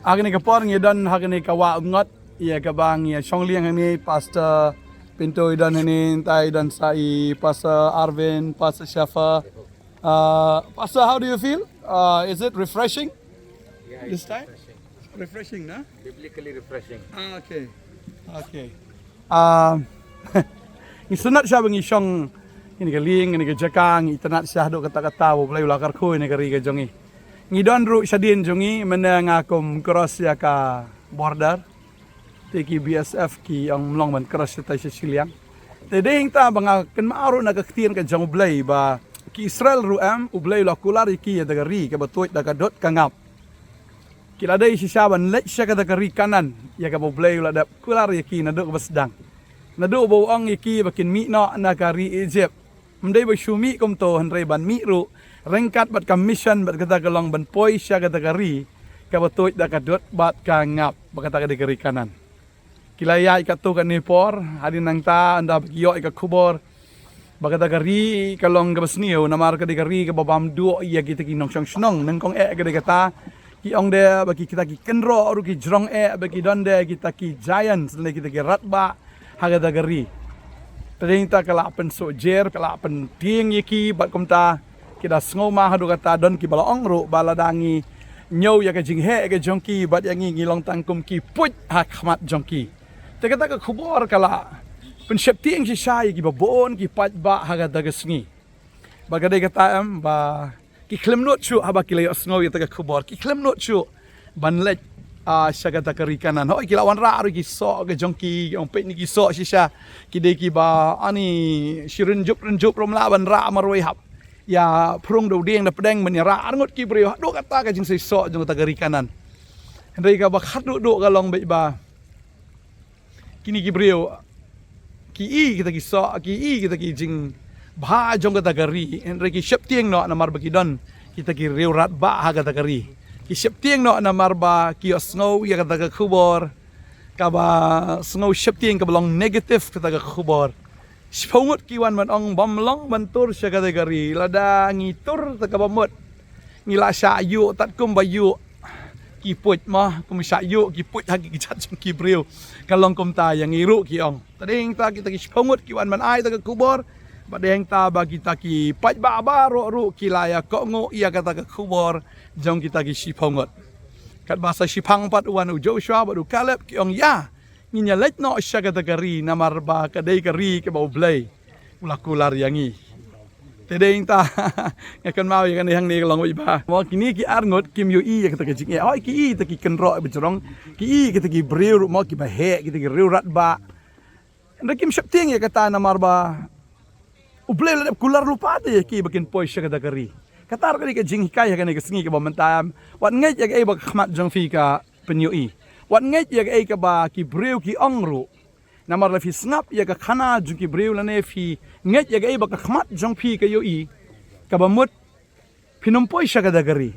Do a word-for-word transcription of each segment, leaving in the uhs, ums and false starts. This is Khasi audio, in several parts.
Ha kane ka por ngi don ha kane ka wah Umngot, ïa kaba ngi shong liang hangne, Pastor Pinto i don hangne, nta i don sa i Pastor Arvin, Pastor Shafa. Uh, Pastor, how do you feel? Uh, is it refreshing this time? Refreshing, na? Biblically refreshing. Ah, okay. Okay. Ah, ngi sngewtynnat shibun ngi shong ïa kane ka lieng, ïa kane ka jaka, ngi sngewtynnat shibun haduh katta katta ba U Blei u la kyrkhu ïa kane ka ri ka jong ngi. Ngi don ruh shadien jong ngi, mynne nga kum cross ïa ka border. Te ki B S F ki ong ym long ban cross shatai sha shiliang. Te dei hangta ba nga kynmaw ruh na ka ktien ka jong U Blei ba ki Israel ruh em, U Blei u la kular ïa ki ïa kata ka ri kaba tuid da ka dud ka ngap. Ki la dei shisha ban leit sha kata ka ri Kanaan, ïa kaba U Blei u la dep kular ïa ki naduh kaba sdang. Naduh ba u ong ïa ki ba kin mih noh na ka ri Egypt. Ym dei ba shu mih kumto, hynrei ban mih ruh ryngkat bad ka mission bad kata ka long ban poi sha kata ka ri kaba tuid da ka dud bad ka ngap, ba kata ka dei ka ri Kanaan. Ki la ïaid katto katne por, hadien nangta ynda ba ki ïoh ïa ka khubor ba kata ka ri ka long kaba sniew, namar ka dei ka ri kaba bam duh ïa kita ki nongshong shnong. Nyngkong eh ka dei kata, ki ong de ba ki, kita ki kynroh ruh ki jrong eh ba ki don de kita ki giants, lane kita ki radbah ha kata ka ri. Te dei hangta ka la pynsuh jer, ka la pyntieng ïa ki, bad kumta ki da sngew ma haduh katta, don kiba la ong ruh ba lada ngi ñiew ïa ka jingheh ka jong ki bad ïa ngi, ngi long tang kum ki puit ha khmat jong ki. Te kata ka khubor ka la pynsheptieng shisha ïa kiba bun ki paidbah ha kata ka sngi. Bad ka dei kata em ba ki khlem nud shuh haba ki la ïohsngew ïa kata ka khubor, ki khlem nud shuh ban leit, ah, sha kata ka ri Kanaan. Hooid, ki la wanrah ruh ki soh ka jong ki, ki ong peit ne ki soh shisha, ki dei kiba ani shi rynjup rynjup, ruh ym lah ban rah marwei hap ïa phrung da u dieng da pdeng ban ïarah arngut ki briew haduh katta ka jingseisoh jong kata ka ri Kanaan. Hynrei kaba khadduh duh ka long beit ba kine ki briew ki i kita ki soh, ki i kita ki jingbha jong kata ka ri, hynrei ki sheptieng noh namar ba ki don kita ki riew radbah ha kata ka ri. Ki sheptieng noh namar ba ki ïohsngew ïa kata ka khubor kaba sngew sheptieng, kaba long negative kata ka khubor. Shiphew ngut ki wan ban ong, bym long ban tur sha kata ka ri, lada ngi tur te kaba mut ngi la shah ïuh tad kumba ïuh ki puit mo, kum shah ïuh ki puit ha ki kjat jong ki briew. Ka long kumta ïa ngi ruh, ki ong. Te dei hangta kita ki shiphew ngut ki wan ban ai kata ka khubor, bad dei hangta ba kita ki paidbah baroh ruh ki la ïa kohnguh ïa kata ka khubor jong kita ki shiphew ngut. Katba sa shiphang pat u wan u Joshua bad u Kaleb, ki ong, ïa, ngin ïa leit noh sha kata ka ri, namar ba ka dei ka ri kaba U Blei u la kular ïa ngi. Te dei hangta nga kynmaw ïa kane hangne ka long beit ba mo kine ki arngut kim ïohi ïa kata ka jingeh. Hooid, ki i kita ki kynroh ba jrong, ki i kita ki briew ruh mo kiba heh, kita ki riew radbah. Hynrei kim sheptieng ïa kata namar ba U Blei u la dep kular lypa te ïa ki ba kin poi sha kata ka ri. Kata ruh ka dei ka jinghikai ha kane ka sngi kaba mynta em. Wat ngeit ïa kaei ba ka khmat jong phi ka pynïohi. Wat ngeit ïa kaei kaba ki briew ki ong ruh. Namar lada phi sngap ïa ka khana jong ki briew lane phi ngeit ïa kaei ba ka khmat jong phi ka ïohi, kaba mut phin ym poi sha kata ka ri.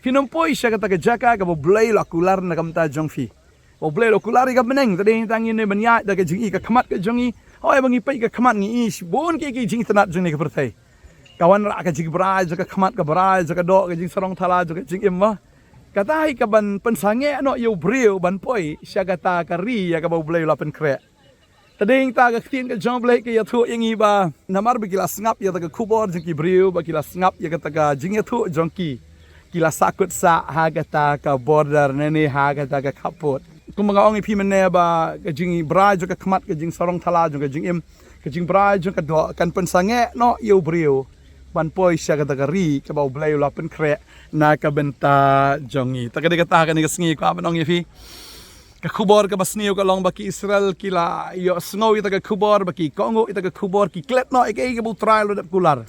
Phin ym poi sha kata ka jaka kaba U Blei u la kular na ka bynta jong phi. Ba U Blei u la kular ïa ka bneng. Te dei hangta ngin ïa ban ïaid da ka jingi ka khmat ka jong ngi. Hooid, ba ngi peit ka khmat ngi i shibun ki, ki jingitynnat jong kane ka pyrthei. Ka wanrah ka jingbrai jong ka khmat, ka brai jong ka doh, ka jingsarong thala jong ka jingim mo. Kata hi kaban pynsangeh noh ïa u briew ban poi sha kata ka ri ïa kaba U Blei u la pynkhreh. Te dei hangta ka ktien ka jong U Blei ka ïathuh ïa ngi ba namar ba ki la sngap ïa kata ka khubor jong ki briew, ba ki la sngap ïa kata ka jingïathuh jong ki, ki la sahkut sah ha kata ka border ne ne ha kata ka khappud. Kumba nga ong ïa phi mynne ba ka jingbrai jong ka khmat, ka jingsarong thala jong ka jingim, ka jingbrai jong ka doh kan pynsangeh noh ïa u briew ban poi sha kata ka ri kaba U Blei u la pynkhreh na ka bynta jong ngi. Te ka dei kata kane ka sngi, kwah ban ong ïa phi, ka khubor kaba sniew ka long ba ki Israel ki la ïohsngew ïa kata ka khubor, ba ki kohnguh ïa kata ka khubor, ki klet noh ïa kaei kaba U Trai u la dep kular.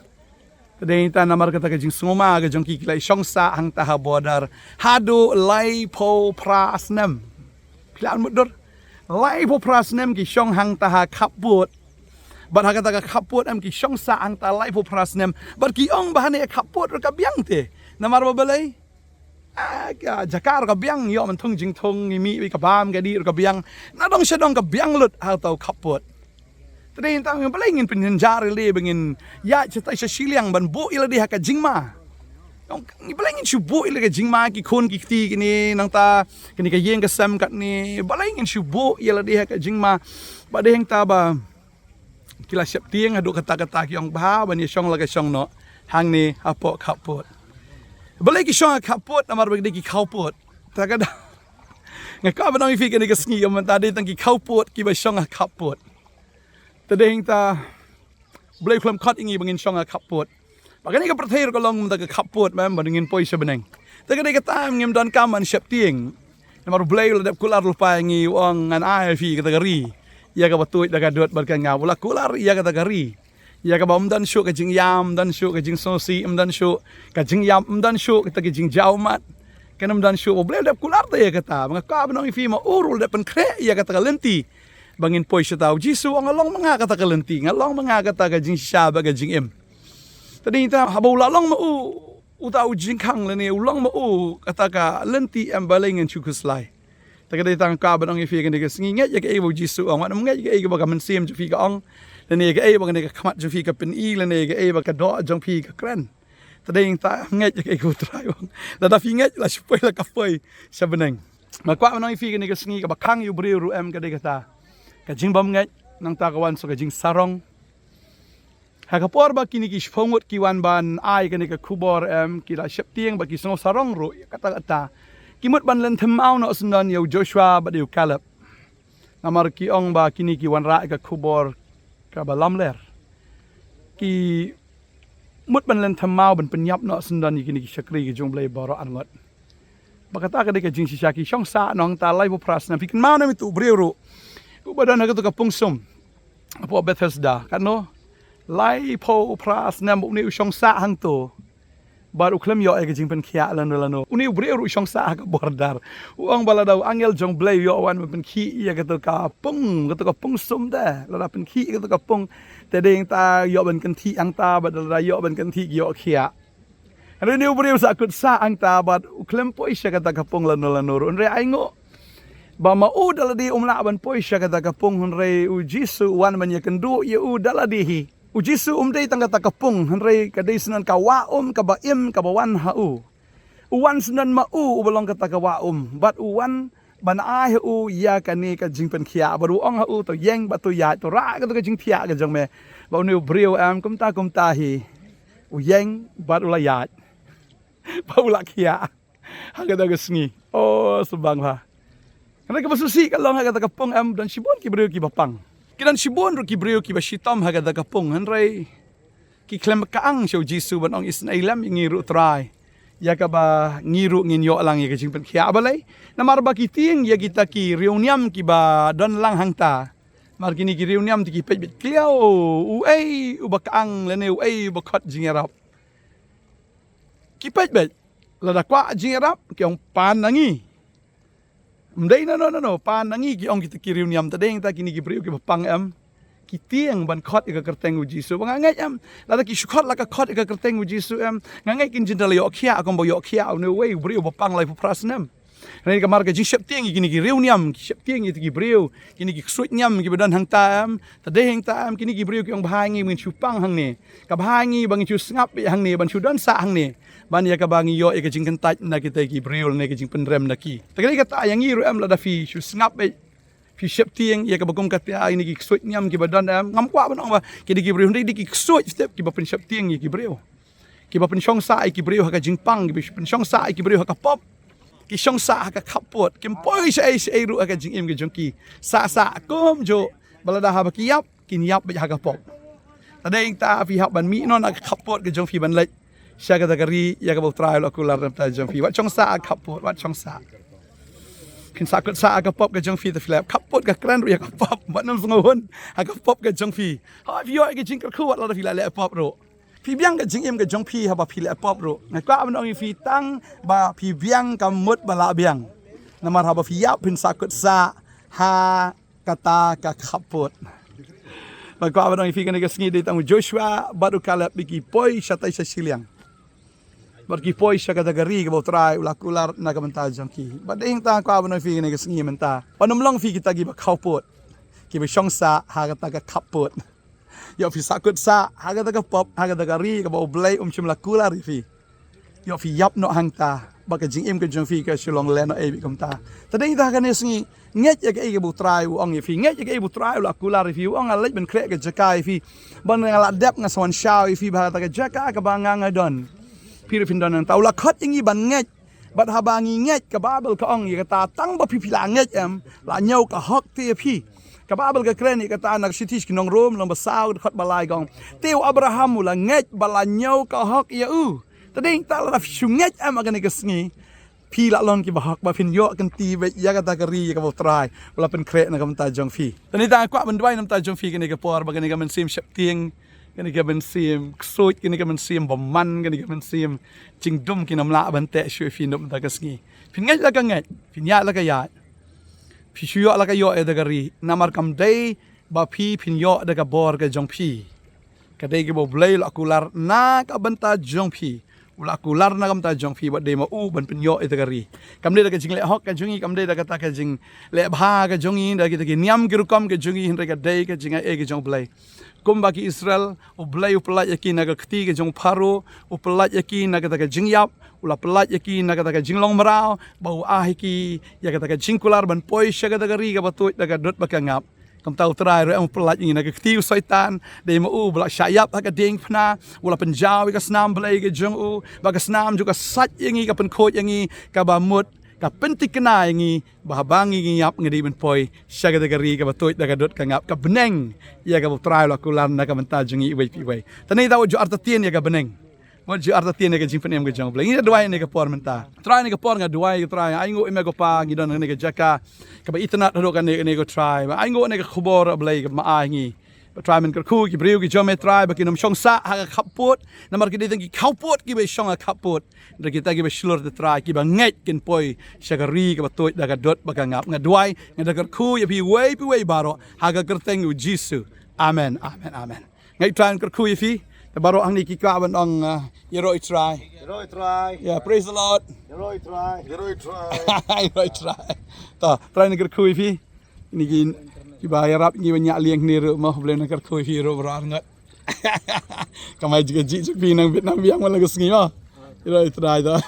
Te dei hangta namar kata ka jingsngewma ka jong ki, ki la shong sah hangta ha border haduh laiphew phra snem. Phi lah ban mutdur? Laiphew phra snem ki shong hangta ha khappud. Bad ha kata ka khappud em ki shong sah hangta laiphew phra snem. Bad ki ong ba hane ha khappud ruh ka biang te. Namar ba balei? Ah, ka jaka ruh ka biang, ïoh ban thung jingthung, ngi mih bad ka bam ka dih ruh ka biang. Na dong sha dong ka biang lut ha uta u khappud. Te dei hangta balei ngin pynjynjar ïalade ba ngin ïaid shatai sha shiliang ban buh ïalade ha ka jingma. Ong, balei ngin shu buh ïa la ka jingma ki khun ki kti kine, nangta kane ka ïing ka sem katne, balei ngin shu buh ïa lade ha ka jingma. Ba dei hangta ba ki la sheptieng haduh katta katta ki ong bha ban ïa shong la ka shong noh hangne hapoh khappud. Balei ki shong ha khappud? Namar ba ki dei ki khawpud. Ta ka da nga kwah ban ong ïa phi kane ka sngi, ïa mynta dei tang ki khawpud kiba shong ha khappud. Ta dei hangta Blei u khlem khot ïa ngi ba ngin shong ha khappud. Ba kane ka pyrthei ruh ka long mynta ka khappud, mem, ba ngin poi sha bneng. Te ka dei kata, em, ngim donkam ban sheptieng. Namar u Blei u la dep kular lypa ïa ngi, u ong ngan ai ïa phi kata ka ri ïa kaba tuid da ka dud bad ka ngap. U la kular ïa kata ka ri ïa kaba ym don shuh ka jingïam, ym don shuh ka jingsngewsih, ym don shuh ka jingïap, ym don shuh kata ka jingjaw mat. Kan ym don shuh, u Blei u la dep kular te ïa kata. Ba nga kwah ban ong ïa phi, ma u ruh u la dep pynkhreh ïa kata ka lynti ba ngin poi shata. U Jisu u ong, nga long ma nga kata ka lynti, nga long ma nga kata ka jingshisha bad ka jingim. Ta dei ta, haba u la long ma u uta u jingkhang lane u long ma u kata ka lynti, em, balei ngin shu khuslai? Ta ka dei tang ka ban ong ïa phi kane ka sngi, ngeit ïa kaei ba u Jisu u ong, wat nym ngeit ïa kaei ba ka mynsiem jong phi ka ong, lane ïa kaei ba kane ka khmat jong phi ka pyni, lane ïa kaei ba ka doh jong phi ka kren. Ta dei ta, ngeit ïa kaei ba u Trai u ong. Lada phi ngeit, la shu poi, la ka poi sha bneng. Nga kwah ban ong ïa phi kane ka sngi, kaba khang ïa u briew ruh, em, ka dei kata ka jingbymngeit, nangta ka wan sa ka jingsarong. Ha ka por ba kine ki shiphew ngut ki wan ban ai kane ka khubor, em, ki la sheptieng bad ki sngew sarong ruh ïa kata kata. Ki mut ban lynthem maw noh syndon ïa u Joshua bad ïa u Caleb. Namar ki ong ba kine ki wanrah ïa ka khubor kaba lamler. Ki mut ban lynthem maw, ban pynïap noh syndon ïa kine ki shakri ki jong u Blei baroh arngut. Ba kata ka dei ka jingshisha, ki shong sah noh hangta laiphew phra snem. Phi kynmaw ne em ïa utu u briew ruh uba don ha kato ka pung sum hapoh Bethesda, katno? Laiphew phra snem ba une u shong sah hangto. Bad u khlem ïoh ïa ka jingpynkhiah lano lano. Une u briew ruh u shong sah ha ka border. U ong ba lada u angel jong u Blei u ïoh wan ban pynkhih ïa kato ka pung, kato ka pung sum te, lada pynkhih ïa kato ka pung, te dei hangta ïoh ban kynthih hangta, bad lada ïoh ban kynthih ki ïoh khiah. Hynrei une u briew u sahkut sah hangta bad u khlem poi sha kata ka pung lano lano ruh. Hynrei ai nguh ba ma u da lade um lah ban poi sha kata ka pung, hynrei u Jisu u wan ban ïakynduh ïa u da lade hi. U Jisu um dei tang kata ka pung, hynrei ka dei syndon ka wah um kaba im kaba wan ha u. U wan syndon ma u uba long kata ka wah um, bad u wan ban ai ha u ïa kane ka jingpynkhiah, bad u ong ha u, to ïeng bad to ïaid, to rah kato ka jingthiah ka jong me. Bad une u briew, em, kumta kumta hi u ïeng bad u la ïaid. Bad u la khiah ha kata ka sngi. O, sngewbha. Hynrei kaba sngewsih ka long ha kata ka pung, em, don shibun ki briew kiba pang. Ki don shibun ruh ki briew kiba shitom ha kata ka pung, hynrei ki khlem kyang sha u Jisu ban ong, isynei lem ïa ngi ruh Trai, ïa kaba ngi ruh ngin ïoh lang ïa ka jingpynkhiah. Balei? Namar ba ki tieng ïa kita ki riewniam kiba don lang hangta. Namar kine ki riewniam te ki peit beit kliaw uei uba kyang lane uei uba khot jingïarap. Ki peit beit, lada kwah jingïarap ki ong pan na ngi. Ym dei nano nano, pan na ngi ki ong kita ki riewniam. Ta dei hangta kine ki briew kiba pang, em, ki tieng ban khot ïa ka kyrteng u Jisu. Ba nga ngeit, em, lada ki shu khot la ka khot ïa ka kyrteng u Jisu, em, nga ngeit kin jin da la ïoh khiah kumba ïoh khiah une uwei u briew ba pang laiphew phra snem. Hynrei namar ka jingsheptieng ïa kine ki riewniam, ki sheptieng ïa kita ki briew, kine ki ksuid niam kiba don hangta, em, ta dei hangta, em, kine ki briew ki ong bha ïa ngi ba ngin shu pang hangne. Ka bha ïa ngi ba ngin shu sngap beit hangne, ban shu don sah hangne, ban ïa kaba ngi ïoh ïa ka jingkyntait na kita ki briew lane ka jingpynrem na ki. Te ka dei kata ïa ngi ruh, em, lada phi shu sngap beit, phi sheptieng ïa kaba kum kata, ïa kine ki ksuid niam kiba don, em, ngam kwah ban ong ba ki dei ki briew, hynrei dei ki ksuid step kiba pynsheptieng ïa ki briew, kiba pynshong sah ïa ki briew ha ka jingpang, kiba pynshong sah ïa ki briew ha ka pop. Ki shong sah ha ka khappud, kim poi shaei shaei ruh ha ka jingim ka jong ki. Sah sah kumjuh, ba lada haba ki ïap, kin ïap beit ha ka pop. Ta dei hangta phi hap ban mih noh na ka khappud ka jong phi ban leit sha kata ka ri ïa kaba u Trai u la kular na ka bynta jong phi. Wat shong sah ha ka khappud, wat shong sah. Phin sahkut sah ha ka pop ka jong phi, te phi leh khappud, ka kren ruh ïa ka pop. Wat nym sngewhun ha ka pop ka jong phi. Hooid, phi ïoh ïa ka jingkyrkhu wat lada phi la leh pop ruh. Phi biang ka jingim ka jong phi haba phi leh pop ruh. Nga kwah ban ong ïa phi tang ba phi biang ka mut ba lah biang. Namar haba phi ïap phin sahkut sah ha kata ka khappud. Nga kwah ban ong ïa phi kane ka sngi, dei tang u Joshua bad u Caleb ba ki poi shatai sha shiliang, bad ki poi sha kata ka ri kaba u Trai u la kular na ka bynta jong ki. Bad dei hangta nga kwah ban ong ïa phi kane ka sngi mynta, wat nym long phi kita kiba khawpud, kiba shong sah ha kata ka khappud. Ïoh phi sahkut sah ha kata ka pop, ha kata ka ri kaba u Blei um shym la kular ïa phi. ïoh phi ïap noh hangta, ba ka jingim ka jong phi ka shu long lehnohei beit kumta. Te dei da kane ka sngi, ngeit ïa kaei kaba U Trai u ong ïa phi, ngeit ïa kaei ba U Trai u la kular ïa phi, u ong nga leit ban khreh ka jaka ïa phi, ban nga la dep nga sa wan shaw ïa phi bad ha kata ka jaka kaba nga nga don, phi ruh phin don hangta. U la khot ïa ngi ban ngeit. Bad haba ngi ngeit, ka Baibl ka ong ïa kata, tang ba phi phi la ngeit em, la ñiew ka hok te ïa phi. Ka Baibl ka kren ïa kata na ka shithi sha ki nong Rom lynnong ba saw, ka dkhot ba lai ka ong, te u Abraham u la ngeit bad la ñiew ka hok ïa u. Te dei ta lada phi shu ngeit em ha kane ka sngi, phi la long kiba hok ba phin ïoh kynti beit ïa kata ka ri ïa kaba U Trai u la pynkhreh na ka bynta jong phi. Te nangta nga kwah ban duwai na ka bynta jong phi kane ka por, ba kane ka mynsiem sheptieng, kane ka mynsiem ksuid, kane ka mynsiem bymman, kane ka mynsiem jingdum kin ym lah ban teh shuh ïa phi na ka bynta ka sngi. Phin ngeit la ka ngeit, phin ïaid la ka ïaid, phi shu ïoh la ka ïoh ïa kata ka ri, namar kam dei ba phi phin ïoh da ka bor ka jong phi. Ka dei kaba U Blei u la kular na ka bynta jong phi. U la kular na ka bynta jong phi, bad dei ma u ban pynïoh ïa kata ka ri. Kam dei da ka jingleh hok ka jong ngi, kam dei da kata ka jingleh bha ka jong ngi, da kita ki niam ki rukom ka jong ngi, hynrei ka dei ka jingai ei ka jong U Blei. Kumba ki Israel, U Blei u pyllait ïa ki na ka kti ka jong u Pharaoh, u pyllait ïa ki na kata ka jingïap, u la pyllait ïa ki na kata ka jinglong mraw, bad u ai ïa ki ïa kata ka jingkular ban poi sha kata ka ri kaba tuid da ka dud bad ka ngap. Kumta U Trai ruh em u pyllait ïa ngi na ka kti u Soitan, dei ma u ba la shah ïap ha ka diengphna, u la pynjaw ïa ka snam blei ka jong u, bad ka snam jong u ka sait ïa ngi, ka pynkhuid ïa ngi, kaba mut ka pynthikna ïa ngi ba haba ngi ngi ïap ngi dei ban poi sha kata ka ri kaba tuid da ka dud ka ngap, ka bneng ïa kaba U Trai u la kular na ka bynta jong ngi iwei pa iwei. Te nangta wat ju artatien ïa ka bneng. Wat ju artatien ïa ka jingpynim ka jong U Blei. Ngi duwai ha kane ka por mynta. Trai, ha kane ka por nga duwai, Trai, ainguh ïa me ko Pa, ngi don ha kane ka jaka kaba itynnad haduh kane, kane ko Trai. Ba ainguh ïa kane ka khubor, Blei, kaba me ai ha ngi. Ba Trai, men kyrkhu ïa ki briew ki jong me, Trai, ba kin ym shong sah ha ka khappud, namar ki dei tang ki khapud kiba shong ha ka khappud. Hynrei kita kiba shlur, te Trai, kiba ngeit kin poi sha ka ri kaba tuid da ka dud bad ka ngap. Nga duwai, nga da kyrkhu ïa phi iwei pa iwei baroh ha ka kyrteng U Jisu. Amen, amen, amen. Nga ai Trai kyrkhu ïa phi. Te baroh hangne ki kwah ban ong, uh, ïaroh ïa Trai. Ïaroh ïa Trai. Yeah, praise the Lord. Ïaroh ïa Trai. Ïaroh ïa Trai. Ïaroh ïa Trai. Ta, Trai un kyrkhu ïa phi. Kine ki, kiba ïarap ngi ban ñiah liang hangne ruh mo, Blei un kyrkhu ïa phi ruh baroh arngut. Kamai jingkyrkhu jong phi nang Vietnam biang man la ka sngi mo. Ïaroh ïa Trai ta.